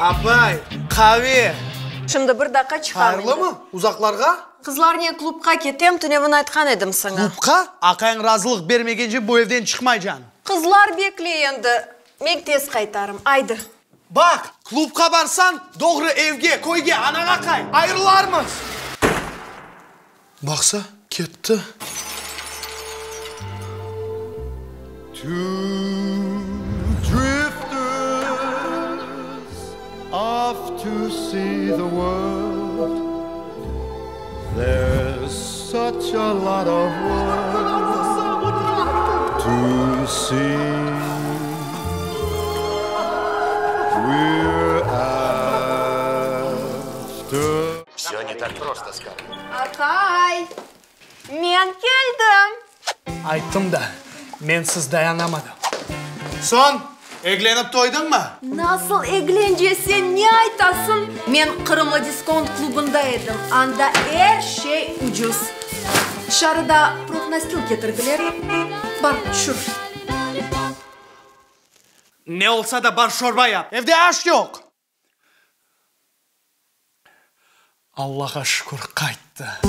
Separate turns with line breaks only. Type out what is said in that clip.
Apay, qave!
Şimdi bir daqqa çıqam endi.
Hayırlımı? Uzaqlarğa?
Qızlarnen klubqa ketem, tünevin aytqan edim saña.
Klubqa? Aqayıñ razılıq bermegence bu evden çıqmaycañ.
Qızlar bekley endi. Men tez qaytarım. Aydı.
Baq, klubqa barsañ, doğru evge, köyge, anaña qay. Ayırılarmız! Baqsa, ketti.
Two drifters off to see the world There's such a lot of world to see We're after.
Aqay, men keldim!
Ayttım da, mensiz dayanamadı. Soñ, eglenip toydıñmı?
Nasıl eglence, sen ne aytasıñ? Men Qırımlı diskont klubında edim, anda er şey ucuz. Tışarıda profnastil ketirdiler, bar, tüşür.
Ne olsa da bar şorba yap, evde aş yoq! Allağa şükür, qayttı.